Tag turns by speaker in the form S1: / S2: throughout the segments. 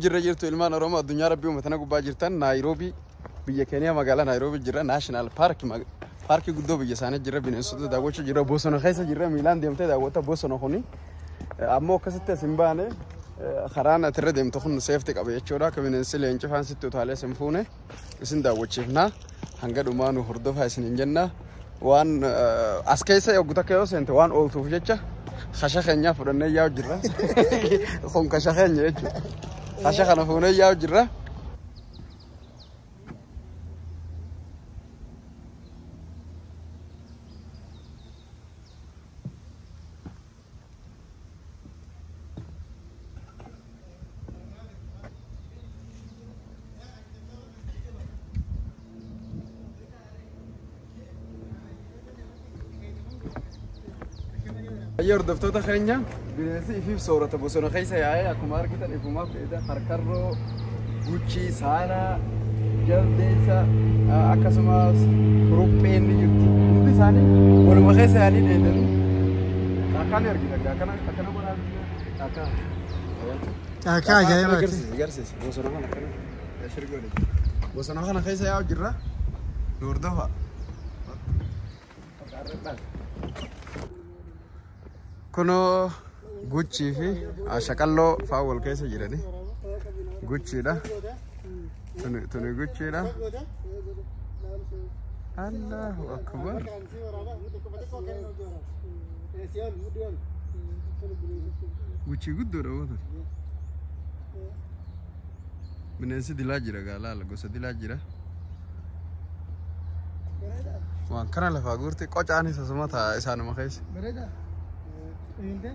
S1: Jirra jirtu ilmaan Oromoo addunyaa rabbii uummata gubbaa jirtan Naayiroobii biyya Keeniyaa magaalaa Naayiroobii jirra Naashinaal Paark paarkii guddoo biyya isaanii jirra bineensota daawwachuu jirra bosona keessa jirra miilaan deemtee daawwatta bosona kuni ammoo akkasitti as hin baane karaan ati irra deemtu kun seefti qaba jechuudha akka bineensi leenci faan sitti utaalee isin fuune isin daawwachiifna hanga dhumaa nu hordofaa isin hin jenna waan as keessa yogguu takka yoo seente waan ooltuuf jecha kasha keenyaa fudhannee yaa'u jirra kun kasha keenya jechuudha. Kasha kana fuunee yaa'u jirra. Ayya hordoftoota keenya bineensi ifiif soorata bosona keessa yaa'ee akkuma argitan ifumaaf dheeda harkarroo, guchii, saalaa, jaldeessa akkasumas kurupheen ni jirti. Hundi isaanii waluma keessa yaa'anii dheedanii akkaan argita akkana akkana godhaa akka
S2: Caakaa ajaa'ibaati.
S1: Agarsiisi agarsiisi bosona kana akkana shirgoodhe. Bosona kana keessa yaa'u jirra. Nu hordofaa. Kunoo guchii fi shaqalloo fa'aa wal keessa jirani. Guchiidha. Tuni guchiidha. Allahu akbar. Guchii guddoodha wata. Bineensi dilaa jira gaa laala gosa dilaa jira. Waan kana lafaa guurte qocaanis asuma taa'a isaanuma keessa.
S2: Bareeda. Eegalte?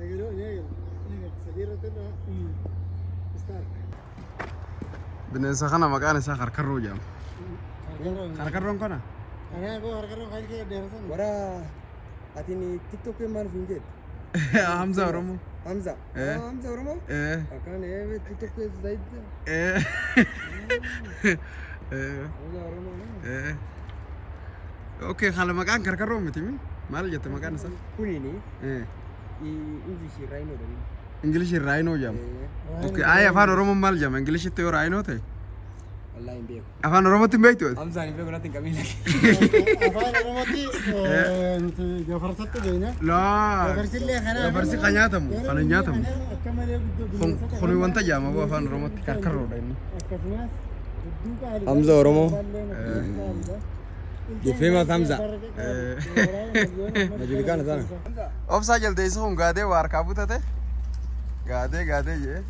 S2: Eegaloo eegalu. Eegalu. Sadii irratti start.
S1: Bineensa kana maqaan isaa harkarroo jedhama. Harkarroon kana?
S2: Kanaafuu harkarroo kan kee dheeratan.
S3: Wara atin TikTok maal hin jettu?
S1: Hamza Oromoo.
S3: Hamza.
S1: Eh.
S3: Hamza Oromoo?
S1: Eh.
S3: Akkaan TikTok zaid.
S1: Eh. Eh.
S3: Hamza Oromoo.
S1: Eh. Okay, haala maqaan karkarroo miti mi? Maal jette maqaan isaa?
S3: Kunini
S1: Eh.
S3: English rhino dhani.
S1: English rhino jedhama. Okay, ay afaan Oromoo maal jedhama? Inglishitti yoo rhino ta'e?
S3: Wallahi hin beeku.
S1: Afaan Oromootti hin beektu?
S3: Hamzaan hin beeku natti hin qabin.
S2: Afaan Oromootti nuti gafarsatti beekna.
S1: Laa.
S2: Gafarsillee kanaa.
S1: Gafarsi kan nyaatamu, kan hin nyaatamu.
S2: Akka malee guddoo
S1: Kun
S2: bineensota
S1: kun wanta jedhama boo afaan Oromootti karkarroodha inni.
S2: Akkasumas hedduu qaalii.
S3: Hamza Oromoo. The famous Hamza. Najulikana sana.
S1: Obsaa jaldeessi kun gaadee waa harkaa butate. Gaadee gaadee jee.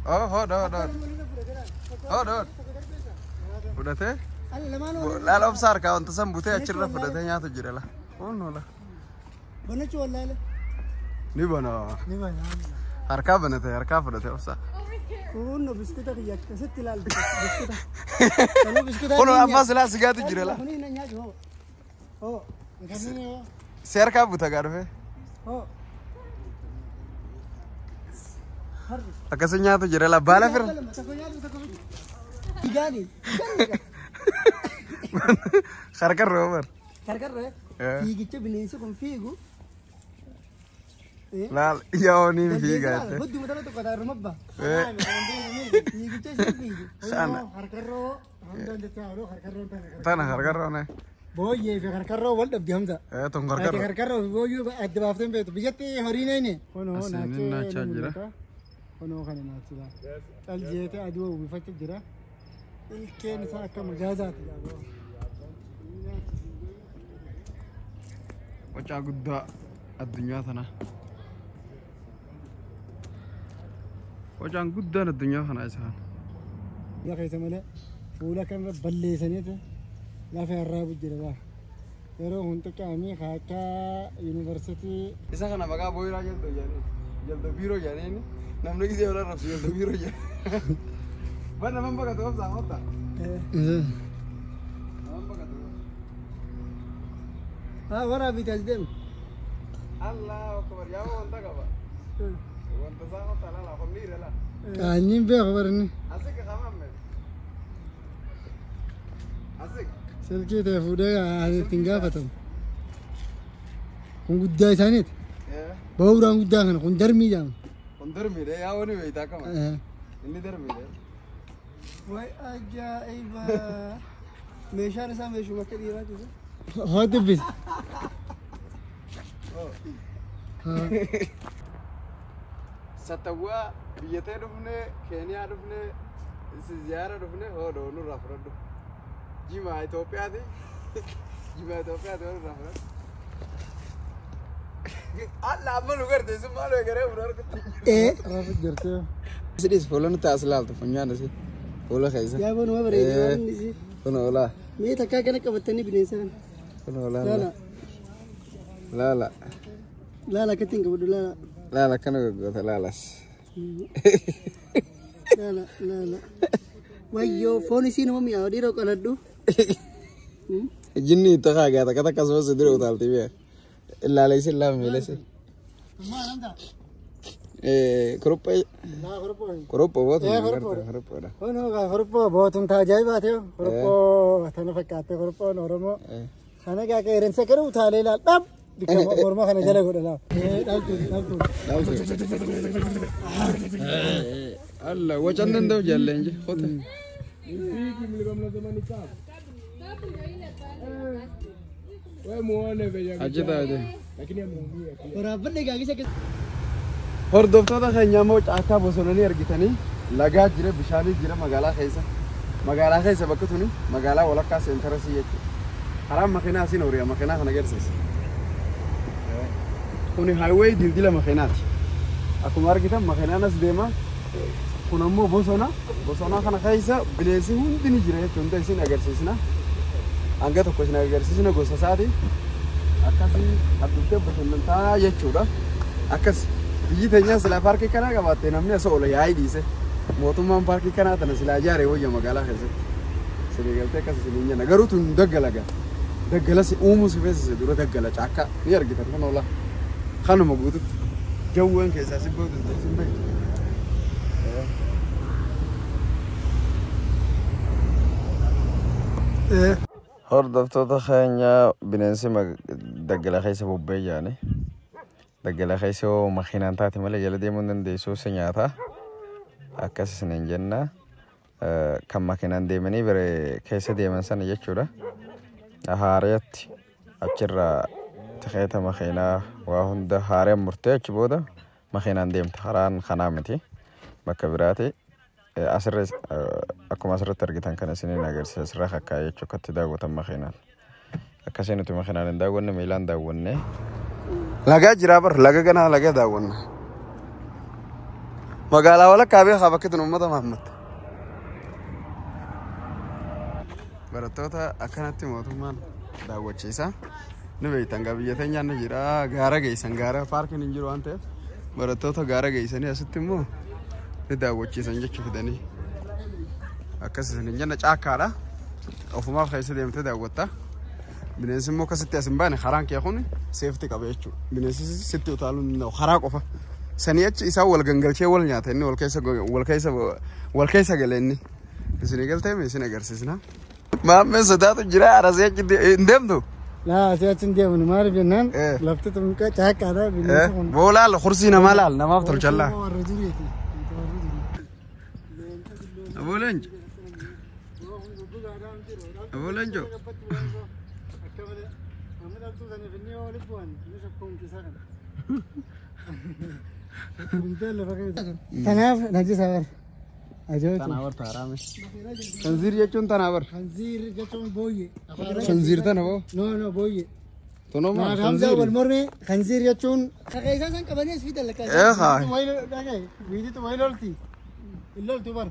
S1: Oh, hodh hodh hodh. Hodh hodh. Fudhatee. Laala obsaa harkaa wanta san butee achirra fudhatee nyaatu jira la. Kun la.
S2: Banachuu wallaale.
S1: Ni bana.
S2: Ni bana.
S1: Harkaa banate harkaa fudhatee obsaa.
S2: Kun biskuta kiyya akkasitti ilaaltu biskuta. Kanuu biskuta.
S1: Kun ammas laa sigaatu jira la.
S2: Kun hin nyaatu hoo. Hoo. Kanneen hoo.
S1: Si harkaa buta gaa dhufee.
S2: Hoo.
S1: Akkasi nyaatu jira la baala fira.
S2: Tokko nyaatu tokko miti. Fiigaani.
S1: Harkarroo bar.
S2: Karkarree.
S1: Eh.
S2: Fiigicha bineensi kun fiigu.
S1: Laal yaa ni fiigaa jette.
S2: Hudduma tana tokko taaruma abba.
S1: Eh.
S2: Fiigicha isin fiigu.
S1: Sana.
S2: Harkarroo. Hamzaan jechaa ooluu harkarroon tana.
S1: Tana harkarroo ne.
S2: Booyyee fi harkarroo wal dhabdi Hamza.
S1: Eh tun
S2: Ati
S1: harkarroo.
S2: harkarroo fi booyyee adda baaftee hin beektu. Biyyatti horiin eenyu? Kunoo
S1: Asiin
S2: naachee
S1: naachaa
S2: ni
S1: jira.
S2: mul'ata. Kunoo kana naachila. Qaljeete aduu uwwifachuu jira. Ilkeen isaa akka magaazaati.
S1: Qocaa guddaa addunyaa tanaa. Qocaan guddaan addunyaa kanaa isa kana.
S2: Fuula keessa malee fuula kanarra balleessaniitu lafa arraabu jira baa. Yeroo kun xiqqaamii akka yuunivarsiitii
S1: Isa kana maqaa booyiraa jaldo jedhanii. Jaldo biiroo jedhanii namni gisee wal arrabsu jaldo biiroo jedhanii. Bar naman baqatu obsaa hotta. Naman baqatu.
S2: Haa waraabiiti as deemu.
S1: Allahu akbar yaa wanta qaba. Wanta isaa hotta laala qonni irra laa.
S2: Qaanyiin beeku barinni.
S1: Asik qamamme. Asik.
S2: Silkii ta'e fuudhee ittiin gaafatamu. Kun guddaa isaaniiti.
S1: Eh.
S2: Bawuraan guddaa kana kun darmii jedhama.
S1: Kun darmiidha yaa wani beektaa kama. Inni darmiidha.
S3: Way ajaa'iba! Meeshaan isaa meeshuma akka dhiiraati.
S2: Haa dubbis.
S1: Sattawwaa biyyatee dhufne, Keeniyaa dhufne, si ziyaara dhufne hoodoo nurraa fudhadhu. Jimaa Itoophiyaati. Jimaa Itoophiyaati waan nurraa fudhadhu. Alla amma nu garte sun maal eegaree fudhadhu argatti.
S2: Rafu jirtee.
S1: Sidhis fuula nuti as ilaaltu funyaan isii. Fuula keessa.
S3: Yaa boonuma bareeda waan isii.
S1: Kun oolaa.
S3: Mee takkaa kana qabatanii bineensa kana.
S1: Kun oolaa.
S3: Laala.
S1: Laala.
S3: Laala akkatti hin qabadhu laala.
S1: Laala akkana goggoota laalas.
S3: Laala laala. Wayyoo foon isii nama mi'aawa dhiiroo qaladhu.
S1: Jinni itti haa takka takka akkasumas dura utaalti biyya. Ilaala isin laa miilesi. Kuruphee.
S2: Laa kuruphoo.
S1: Kuruphoo bootu.
S2: Kuruphoo.
S1: Kuruphoodha.
S2: Kun kuruphoo bootuun taajaa'iba ta'e kuruphoo tana fakkaatte kuruphoon Oromoo. Kana gaa qeerransa gara utaalee laal dhab bikka morma kana jala godha laal. Dhaltu dhaltu.
S1: Alla wacan danda'u jaalleen jee hote. Achi taate.
S3: Waraabbanni gaagisa keessa.
S1: Hordoftoota keenya immoo caakkaa bosonanii argitanii lagaa jira bishaanii jira magaalaa keessa. Magaalaa keessa bakka tuni magaalaa walakkaa seentarasii jechuudha. Karaan makiinaa asiin horiyaa makiinaa kana agarsiisa. Kuni highway dildila makiinaati. Akkuma argitan makiinaan as deema. Kun ammoo bosona. Bosona kana keessa bineensi hundi ni jira jechuudha. Hunda isin agarsiisna. Hanga tokko isin agarsiisna gosa isaati. Akkasii abduftee bashannantaa jechuudha. Akkas biyyi teenya silaa paarkii kanaa qabaatte namni asoo ola yaa'ii dhiise. Mootummaan paarkii kanaa tana silaa ijaare wayya magaalaa keessatti. Silii galtee akkas isiniin jenna. Garuu tun daggala gaa. Daggala si uumuu si feesise dura daggala caakkaa ni argitan kun oola. Kanuma guututti jawween keessaa si boodu sin beektu. Hordoftoota keenya bineensi daggala keessa bobba'ee jirani. Daggala keessa yoo makiinaan taate malee jala deemuu hin dandeessu si nyaata. Akkas isiniin jenna. Kan makiinaan deemanii bire keessa deeman sana jechuudha. Haarayatti achirraa tikeeta makiinaa waa hunda haaraan murtee achi booda makiinaan deemta. Karaan kanaa miti bakka biraati. Asirra akkuma asirratti argitan kana isiniin agarsiisa asirra kakkaa'ee jechuudha akkatti daawwatan makiinaan. Akkasii nuti makiinaan hin daawwanne miilaan daawwanne. Lagaa jira bar laga ganaa laga daawwanna. Magaalaa walakkaa beekaa bakki tun uummata Mahammad. Barattoota akkanatti mootummaan daawwachiisa. Ni beektan gaa biyya teenyaan ni jira gaara geessan gaara paarkiin hin jiru waan ta'eef barattoota gaara geessanii asitti immoo ni daawwachiisan jechuu fidanii. Akkas isin hin jenna caakkaadha. Ofumaaf keessa deemtee daawwatta. Bineensi immoo akkasitti as hin baane karaan kee kun seefti qaba jechuudha. Bineensi sitti utaaluu hin danda'u karaa qofa. Sanii achi isaan wal gangalchee wal nyaata inni wal keessa wal keessa wal keessa gale inni. Isin galtee isin agarsiisna. Maammee sodaatu jira arasee achi hin deemtu.
S2: Laa asii achi hin deemnu maaliif jennaan lafti tun caakkaadha bineensi kun.
S1: Boo laal kursii namaa laal namaaf tolchallaa.
S2: Warra duriiti.
S1: Aboo leenco. Aboo leenco.
S2: Kanaaf najisa bar. Ajaa'iba.
S1: Tanaa bar taaraame. Khanziir jechuun tanaa bar.
S2: Khanziir jechuun booyyee.
S1: Khanziir tana boo.
S2: No no booyyee.
S1: Tunoo maal
S2: Hamza wal
S1: khanziir.
S2: morme khanziir jechuun.
S3: Kakee isaan san qabanii as fidan lakkaa.
S1: Ee haa.
S2: Wiititu wayi lolti. Loltu bar.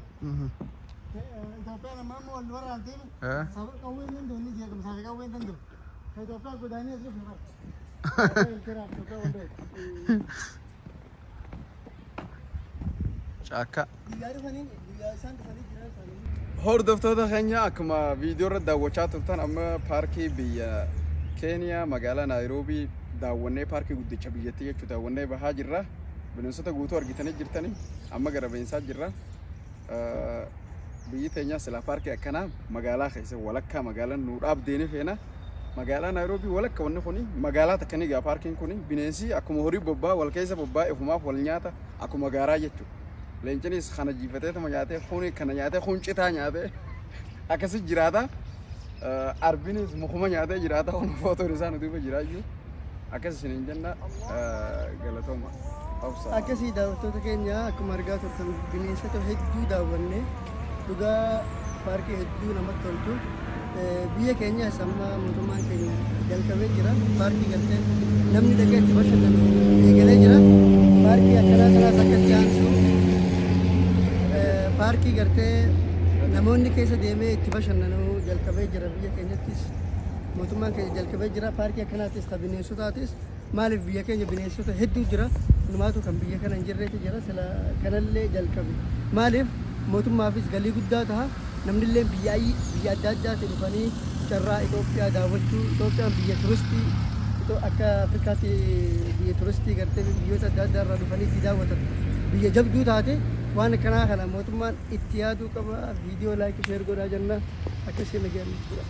S2: Itoophiyaan ammaa amma wal waraanteef saba qawween danda'u ni jeequmsaa fi qawween danda'u. Itoophiyaa godaanii as dhufe bar. Itoophiyaa wal dho'e.
S1: Caakkaa.
S3: Guyyaa dhufanii guyyaa isaan dhufanii jiran isaanii.
S1: Hordoftoota keenya akkuma viidiyoo irra daawwachaa turtan amma paarkii biyya Keeniyaa magaalaa Naayiroobii daawwannee paarkii guddicha biyyattii jechuudha daawwannee bahaa jirra. Bineensota guutuu argitanii jirtanii amma gara bineensaa jirra. Biyyi teenya silaa paarkii akkanaa magaalaa keessa walakkaa magaalaa nuu dhaabdeeni feena. Magaalaa Naayiroobii walakka wanni kuni magaalaa takka ni gaa paarkiin kuni bineensi akkuma horii bobbaa wal keessa bobbaa ifumaaf wal nyaata akkuma gaaraa jechuudha. Leencinis kana jiifateetuma nyaatee kuni kana nyaatee kun citaa nyaatee akkasi jiraata. Arbinis mukuma nyaatee jiraata kun footoon isaa nu duuba jiraayyuu akkas isiniin jenna galatooma. Obsa.
S3: Akkasii daawwattoota keenya akkuma argaa turtan bineensota hedduu daawwanne dhugaa paarkii hedduu namatti toltu. Biyya keenyas amma mootummaan keenya jalqabee jira. Paarkii galtee namni dhaqee itti bashannanu eegalee jira. Paarkii akkanaa kanaas akka itti aansu paarkii gartee namoonni keessa deemee itti bashannanu jalqabee jira biyya keenyattis mootummaan keenya jalqabee jira. Paarkii akkanaatis ta bineensotaatis maaliif biyya keenya bineensota hedduu jira numaatu kan biyya kana hin jirreetu jira sila kanallee jalqabe maaliif mootummaafis galii guddaa taha namnillee biyya biyya adda addaatti dhufanii carraa Itoophiyaa daawwachuu Itoophiyaan biyya turistii akka Afrikaatti biyya turistii gartee biyyoota adda addaa irraa dhufanii itti daawwatan biyya jabduu taate waan akkanaa kana mootummaan itti yaaduu qaba. Viidiyoo like share godhaa jenna akkasii nagaan jira.